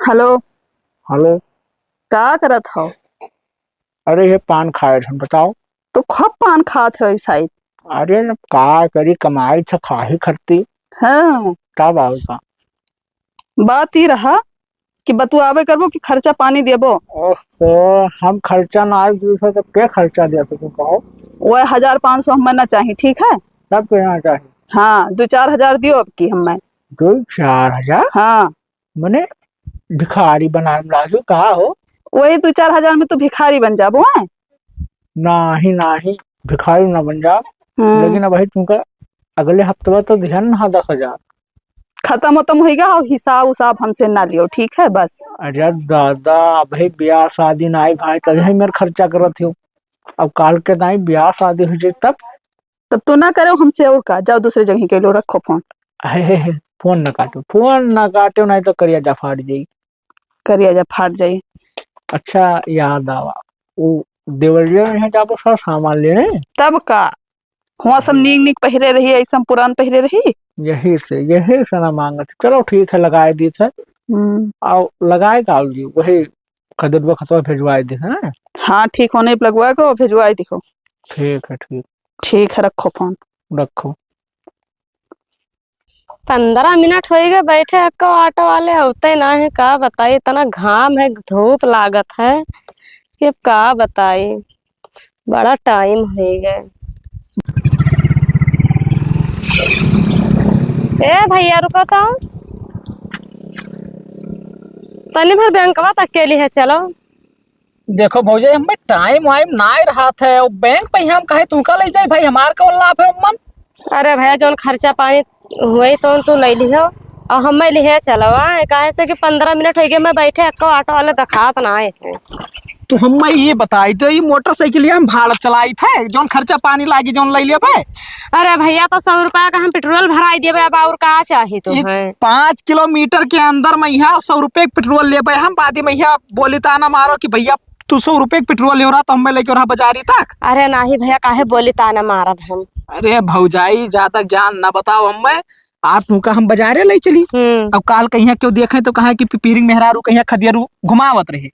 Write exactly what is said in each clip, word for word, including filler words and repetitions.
हेलो। हेलो। का करत हो? अरे, ये पान खाए थे, बताओ। तो खूब पान खात हो इस साइड। अरे, न का करी, कमाई से खाही खरती। हाँ। का बात बा? बात ई रहा कि बतुआबे करबो कि खर्चा पानी देबो। ओहो, हम खर्चा ना आए दूसरा, तो के खर्चा दे सके कहो? वह हजार पाँच सौ हमें ना चाही, ठीक है? सब के ना चाही? हाँ, दो चार हजार दियो अब की हमें। दो चार हजार? हाँ। मने भिखारी बनाए में लागू का हो? वही दो चार हजार में तू भिखारी बन जाबो, हैं? नाही, नाही, भिखारी ना बन जा। हम्म। लेकिन अब भाई तुमका अगले हफ्तवा तो दिहन ना दस हजार। खत्म वतम होइगा और हिसाब उसाब हमसे ना लियो, ठीक है? बस। अरे दादा, अबही ब्याह शादी ना आई भाई, तभी मेर खर्चा करत हो। अब काल के दाई ब्याह शादी हो जाए तब? तब तो ना करो हमसे और का, जाओ दूसरे जगह के लो, रखो फोन। हे, हे, हे, फोन ना काटो, फोन ना काटो, नहीं तो करिया जा फाट जाई। करिया जा फाट जाई। अच्छा, याद आवा, वो देवरिया में यहाँ जाबो सब सामान लेने। तब का? हुआ सब नीक नीक पहिरे रही, ऐसा पुरान पहिरे रही। यही से, यही से ना मांगत। चलो ठीक है, लगाए दी थे। हम्म। आओ, लगाए का आओ जी, वही खदेड़बा खतवा भेजवाए दी है ना? हाँ, ठीक होने पे लगवा के भेजवाए दिहो। ठीक है, ठीक। ठीक है, रखो फोन। रखो। पन्द्रह मिनट होइ गए बैठे, एक्को ऑटो वाले अवते ना है। का बताई, इतना घाम है, धूप लागत है कि अब का बताई, बड़ा टाइम होइ गए। ए भैया, रुको तो, तनी भर बैंकवा तक के लिए चलो। देखो भौजाई, हमें टाइम वाइम नाय रहत है, और बैंक पे हम कहे तुमका ले जाए भाई, हमार कौन लाभ है उम्मन? अरे भैया, जौन खर्चा पानी हुए तो तू ले लिहो, और हमें लिहे चलो, आए, काहे से कि पन्द्रह मिनट होइ गए मैं बैठे, एक्को ऑटो वाले दिखात ना आए हैं। तो हमें ये बताई, तो ये मोटरसाइकिल हम भाड़ा चलाई थे, जौन खर्चा पानी लागी जौन ले लेबे। अरे भैया, तो सौ रुपया का हम पेट्रोल भराई देबे, अब और का चाही तो ये है? पाँच किलोमीटर के अंदर में यहाँ सौ रुपये के पेट्रोल लेबे हम, बादी में यहाँ बोली ताना मारो कि भैया तू सौ रुपये के पेट्रोल ले रहा तो हमें लेके रहा बाजारी तक। अरे नाही भैया, काहे बोली ताना मारब हम? अरे भौजाई, ज्यादा ज्ञान ना बताओ हमें, आज तुमका हम बाजारे ले चली। हम्म। अब काल कहिया क्यों देखे तो कहा कि पिपीरिंग मेहरारू कहिया खदियरू घुमावत रहे।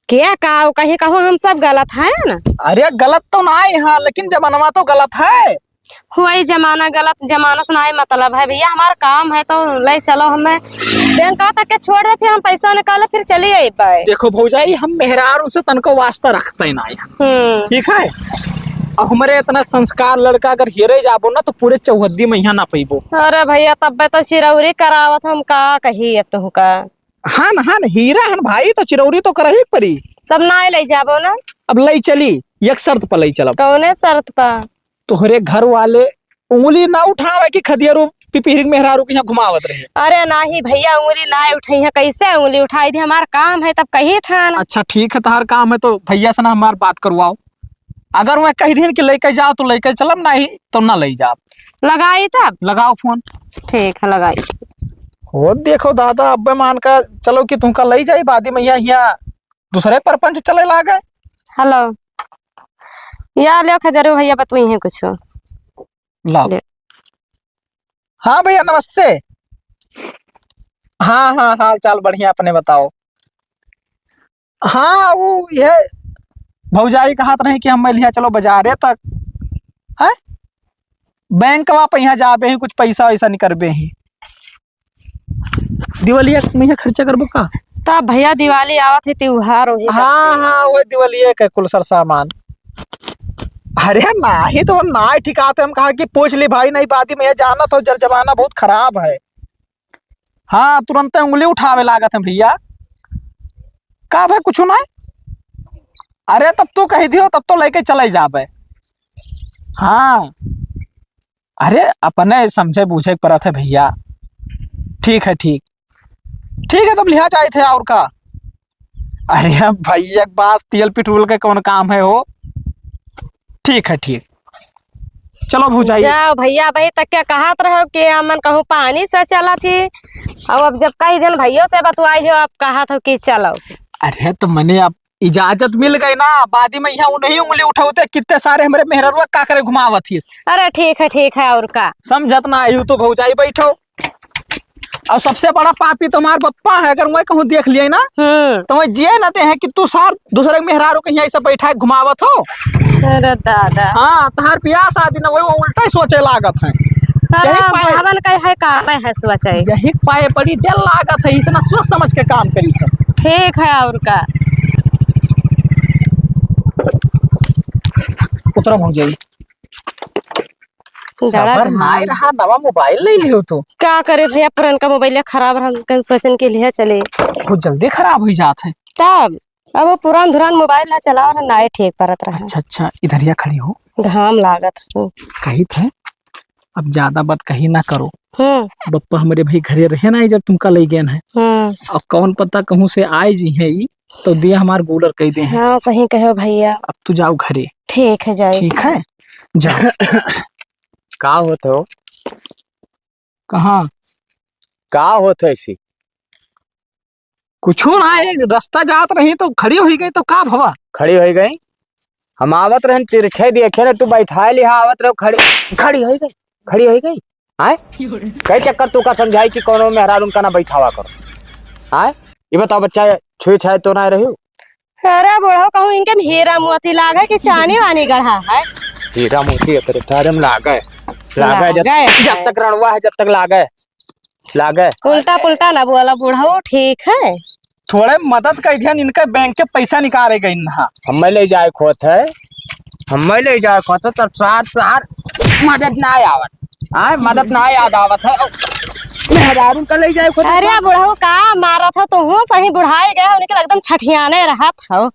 क्या का, कहीं कहो हम सब गलत है ना? अरे गलत तो ना है, हाँ, लेकिन जमानवा तो गलत है। हुआ ही जमाना गलत, जमाना से ना ही मतलब है भैया, हमारा काम है तो ले चलो हमें। बैंक तक के छोड़ दे, फिर हम पैसा निकाले, फिर चली आई पाए। देखो भौजाई, हम मेहरारू से तनको वास्ता रखते ही ना है। हम्म। ठीक है, अब हमारे इतना संस्कार लड़का अगर हेरे जाबो ना तो पूरे चौहद्दी में यहाँ ना पैबो। अरे भैया, तब तो चिरौरी करावत हम का कही अब तुमका। हाँ न, हाँ न, हीरा हन भाई, तो चिरौरी तो करही परी। सब ना ले जाबो ना। अब ले चली, एक शर्त पर ले चलब। कौने शर्त पर? तोहरे घर वाले उंगली ना उठावे कि खदियरू पिपीरिंग मेहरारू के यहाँ घुमावत रहे। अरे नाही भैया, उंगली ना उठाई है, कैसे उंगली उठाई दी? हमार काम है तब कही था ना। अच्छा ठीक है, तहार काम है तो भैया से ना हमार बात करवाओ। अगर वह कह दिहन कि लेके जाओ तो लेके चलब, नहीं तो ना ले जाओ। लगाई तब? लगाओ फोन। ठीक है, लगाई। हो देखो दादा, अब्बे मान का चलो कि तुमका ले जाई, बादी में यहाँ, यहाँ दूसरे परपंच चले लागे। हेलो, या ले खजरू भैया, बतुई हैं कुछ। लाओ। ले। हाँ भैया, नमस्ते। हाँ, हाँ, हाल चाल बढ़िया, अपने बताओ। हाँ, वो ये भौजाई कहत रही कि हम लिहा चलो बाजारे तक, हैं? बैंकवा पे यहाँ जाबे ही, कुछ पैसा वैसा निकरबे ही। दिवालिया में यहाँ खर्चा करबो का? तब भैया, दिवाली आवत है, त्योहार वही हाँ, करते हैं। हाँ, वो दिवालिया के कुल सर सामान। अरे नाही, तो वो नाही ठिकाते, हम कहा कि पूछ ली भाई, नहीं बादी में ये जानत हो, जर जमाना बहुत खराब है। हाँ, तुरंते उंगली उठावे लागत है भैया। का भाई, कुछ ना? अरे, तब तू कह दियो, तब तो लेके चले जाबे। हाँ, अरे, अपने समझे बूझे के परत है भैया। ठीक है, ठीक, ठीक है, तब लिहा जाए थे और का। अरे भाई, एक बात, तेल पेट्रोल के कौन काम है हो? ठीक है, ठीक। चलो भौजाई। जाओ भैया, अबही तक क्या कहत रहो कि हमन कहूँ पानी से चलत ही, और अब जब कई दिन भैयो से बतुआई हो, अब कहत हो कि चलो। अरे तो मने अब इजाजत मिल गई ना, बादी में यहाँ उन्हीं उंगली उठावते, कितने सारे हमरे मेहररुआ का करे घुमावत हिस। अरे ठीक है, ठीक है, और का? समझत ना आयु तो भौजाई बैठो। और सबसे बड़ा पापी तुम्हार बप्पा है, अगर वही कहूँ देख लिए ना, हम्म। तो वही जिए ना ते हैं कि तू सार दूसरे के मेहरारू कहीं ऐसे बैठा के घुमावत हो। अरे दादा। हाँ, तहार बियाह शादी ना, वही वो उल्टा ही सोचे लागत है। अरे यही पाए बुढ़ावन का है काम है सोचे। यही पाए बड़ी डर लागत है, इसना सोच समझ के काम करी था। ठीक है, और का? उतरो भौजाई। डरा सबर नाय रहा, नवा मोबाइल ले लियो तू। का करे भैया, पुरनका मोबाइल खराब रहा, कहीं सोचन के लिए चले। बहुत जल्दी खराब हुई जात है। तब अब वो पुरान धुरान मोबाइल ला चलाओ ना, नाय ठीक परत रहा। अच्छा, अच्छा, इधरिया खड़ी हो। घाम लागत है। कही थे, अब ज्यादा बात कही ना करो। हम्म। बप्पा हमरे भाई घरे रहे ना, जब तुमका ले गए हैं। हम्म। और कौन पता कहूँ से आए जी हैं ई, तो दिया हमार गुलर कह दे हैं। हाँ, सही कहो भैया। अब तू जाओ घरे। ठीक है, जाओ। ठीक है, जाओ। का होत हो? कहाँ? का होत है ऐसी? कुछू ना, एक रास्ता जात रही तो खड़ी हुई गई, तो का भवा? खड़ी हुई गई? हम आवत रहन तिरछे देखे रहे, तू बैठाए लिहा आवत रहो, खड़ी, खड़ी हुई गई, खड़ी हुई गई। आय? कई चक्कर तू का समझाई कि कौनो मेहरारून का ना बैठावा करो। आय? ये बताओ बच्चा, छुई छाई तो ना रही? अरे बुढ़ऊ, कहूँ इनके में हीरा मोती लागे कि चानी वानी गढ़ा है? हीरा मोती है तेरे तारे में लागे, लागे जब, लागे। जब तक रणवा है, जब तक लागे, लागे। उल्टा पुल्टा ना बोला बुढ़ऊ, ठीक है? थोड़े मदद कर दिया, इनका बैंक के पैसा निकाले गई ना। हमें ले जाए खोत है, हमें ले जाए खोत है, तब सार सार मदद ना आवत। आय, मदद ना याद आवत है। मेहरारू का ले जाए खोत है। अरे बुढ़ऊ, का मारत हो तुहू? सही बुढ़ाए गए हो, उनके एकदम छठियाने रहत हो।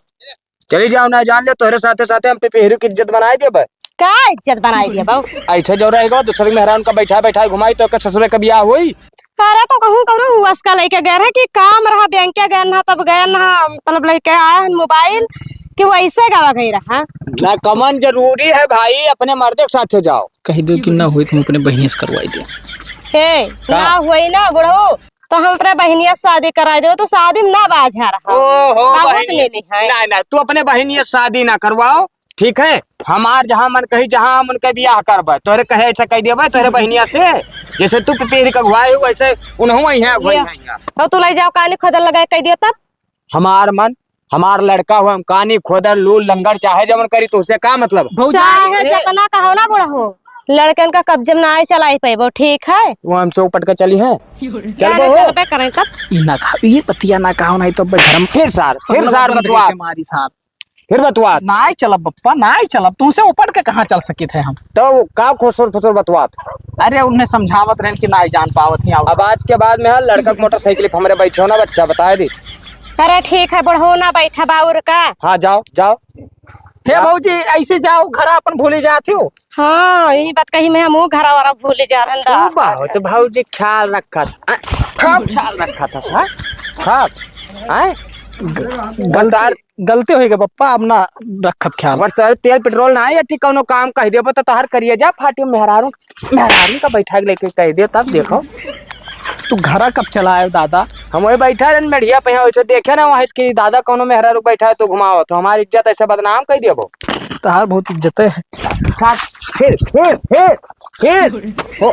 चली जाओ ना, जान ले, तोहरे साथे साथे हम पिपहिरू की इज्जत बनाए देबे। का इज्जत बनाए देबे? ऐसे जो रहेगा, दूसरे मेहरारू का बैठा बैठा घुमाई तो का ससुरे का बियाह होई? अरे तो कहूँ करो, वो उसका लेके गए रहे कि काम रहा, बैंक के गए ना, तब गए ना, मतलब लेके आए हैं मोबाइल कि वो ऐसे गवा गई रहा। ना कमन जरूरी है भाई, अपने मर्दे के साथे जाओ। कह दो कि ना हुई तो हम अपने बहिनी से करवाई दे। हे, का? ना हुई ना बुढ़ऊ, तो हम अपने बहिनिया से शादी कराई देबो, तो शादी में ना बाझा रहा। ओहो, बहुत बहिनी। मिली है। ना, ना, तू अपने बहिनिया से शादी ना करवाओ, ठीक है? हमार जहाँ मन कही, जहाँ हम उनके बियाह करबे, तोरे कहे ऐसा कह देबे, तोरे बहिनिया से, जैसे तू पिपीर के अगुआए हो, वैसे उन्हों वही हैं, अगुआई ये, हैं। और तू ले जाओ, कानी खोदल लगाए कह दिया तब? हमार मन, हमार लड़का हो, हम कानी खोदल, लूल लंगड़, चाहे जवन करी, तो उसे का मतलब? भौजाई, चाहे ए- जितना कहो ना बुढ़ऊ, लड़कन का कब्जे में ना आए चलाई पैबो, ठीक है? वो हमसे उपट के चली है। चल अरे बहू। चलबे करें तब। ई ना खा, ई पतिया ना खाओ, नहीं तो बे धर्म फिर सार, फिर अपना सार बंद बतवा। करके मारी सार। फिर बतवा। नाई चलब बप्पा, नाई चलब। तुमसे उपट के कहाँ चल सकित है हम? तो का खुसुर फुसुर बतवात? अरे उन्हें समझावत रहन कि नाई जान पावत ही। अब आज के बाद में, हाँ, लड़का के मोटरसाइकिल पे हमरे बैठे हो ना बच्चा, बताए दी। अरे ठीक है, बढ़ो ना बैठा बाउर का। हाँ, जाओ, जाओ। हे भौजी, ऐसे जाओ, घर अपन भूली जात हो। हाँ, ई बात कही मैं, हमहू घरा वाला भूली जा रहन दा। तू बहुत भौजी ख्याल रखत, आ, खूब ख्याल रखत है, हाँ? खूब, आय? ग-, बस गलती, तार गलती होई गई पप्पा, अब ना रखब ख्याल। बस तार तेल पेट्रोल ना आए, ठीक कौनो काम कह देबो तो तोहार करिया जा फाटी, मेहरारू, मेहरारू का बैठा के लेके कह दे, तब देखो। तू घरा कब चला आयो दादा? हम वही बैठा रहन मेढ़िया पे, वैसे देखे ना वहाँ कि दादा कौनो मेहरारू बैठा है तो घुमाओ, तो हमारी इज्जत ऐसे बदनाम कर दिया वो। तहार बहुत इज्जत है। उठा, फिर, फिर, फिर, फिर। ओ,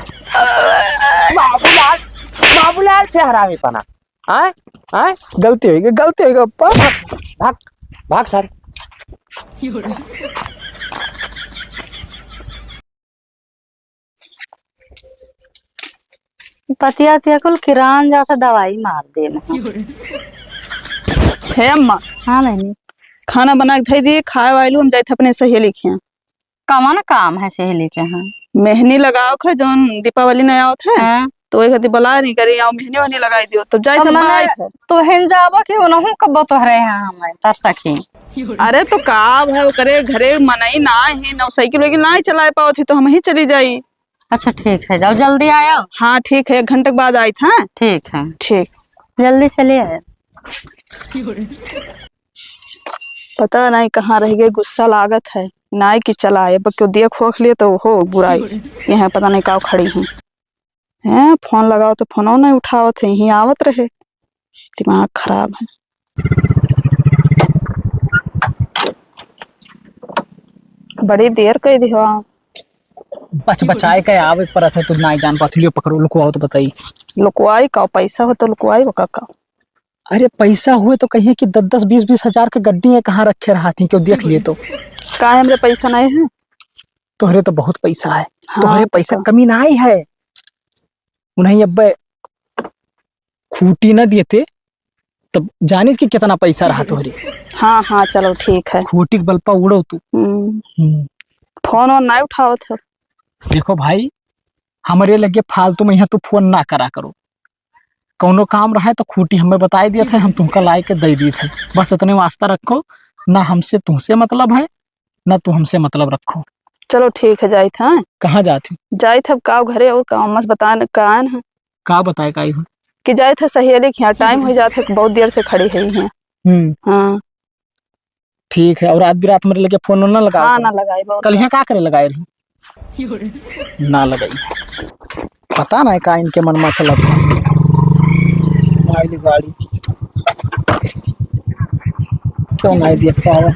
बाबूलाल, बाबूलाल से हरामी पना। आय, आय। गलती होई गई, गलती होई गई, पप्पा। भाग, भाग सारे। पतिया तिया कुल किरान जाता दवाई मार देन। हे अम्मा। हाँ बहनी। खाना बना के धई दी, खाए वालू हम जाइत अपने सहेली के यहाँ। कवन काम है सहेली के यहाँ? मेहनी लगाओ खे, जौन दीपावली नहीं आवत है, हाँ। तो वही खातिर बोला नहीं करी, आओ मेहनी वहनी लगाई दियो, तो जाइत तो हम मने आइत है। तो हेन जाबो कि उनहु कब्बो तोहरे यहाँ हमें तरसखी। अरे तो का है, ओकरे घरे मनई ना है, नौ साइकिल वाइकिल ना चलाए पावत है, तो हम ही चली जाई। अच्छा ठीक है, जाओ जल्दी आयो। हाँ ठीक है, एक घंटे के बाद आइत है। ठीक है। ठीक। जल्दी चले आयो। पता नहीं कहाँ रह गए, गुस्सा लागत है। नाई कि चला आए, अब क्यों दिया खोख लिए तो हो बुराई। यहाँ पता नहीं काव खड़ी हैं। हैं, फोन लगाओ तो फोनो नहीं उठावत है, यहीं आवत रहे। दिमाग खराब है। बड़ी देर कइ दिहो। बच बचाए के आवे के परत है, तू नाई जान पाती। लियो पकड़ो, लुकवाओ तो बताई। लुकवाई का? पैसा हो तो लुकवाई, वो का, का? अरे पैसा हुए तो कहिए कि दस दस बीस बीस हजार के गड्डी है, कहाँ रखे रहा थी, क्यों देख लिए तो। का है, हमरे पैसा नहीं है? तोहरे तो बहुत पैसा है, हाँ, तोहरे तो पैसा का? कमी नहीं है। उन्हें अब खूटी न देते तब जानित कि कितना पैसा रहा तोहरे। हाँ, हाँ, चलो ठीक है। खूटी के बल पर उड़ो तू। हम्म। हम्म। फोन वोन नहीं उठावत हो? देखो भाई, हमरे लगे फालतू में यहाँ तू फोन ना करा करो। कौनो काम रहे तो खूटी हमें बताई दिया था, हम तुमका लाई के दे दी थे। बस इतने वास्ता रखो, ना हमसे तुमसे मतलब है, ना तू हमसे मतलब रखो। चलो ठीक है, जाइत है। कहाँ जात हो? जाइत है अब का घरे, और काम मस बताए न, का आन है। का बताए का आई हो? कि जाइत है सहेली के यहाँ, टाइम हो जात है, बहुत देर से खड़ी है यहाँ। हम्म। हाँ। ठीक है, और आज भी रात में लगे फोन ना लगाओ हाँ, करो। ना लगाई, बहुत कल यहाँ रात। का करे लगाए रहो? ना लगाई। पता नहीं का इनके मन में चलत है। आइली गाड़ी। क्यों नहीं देख पावा?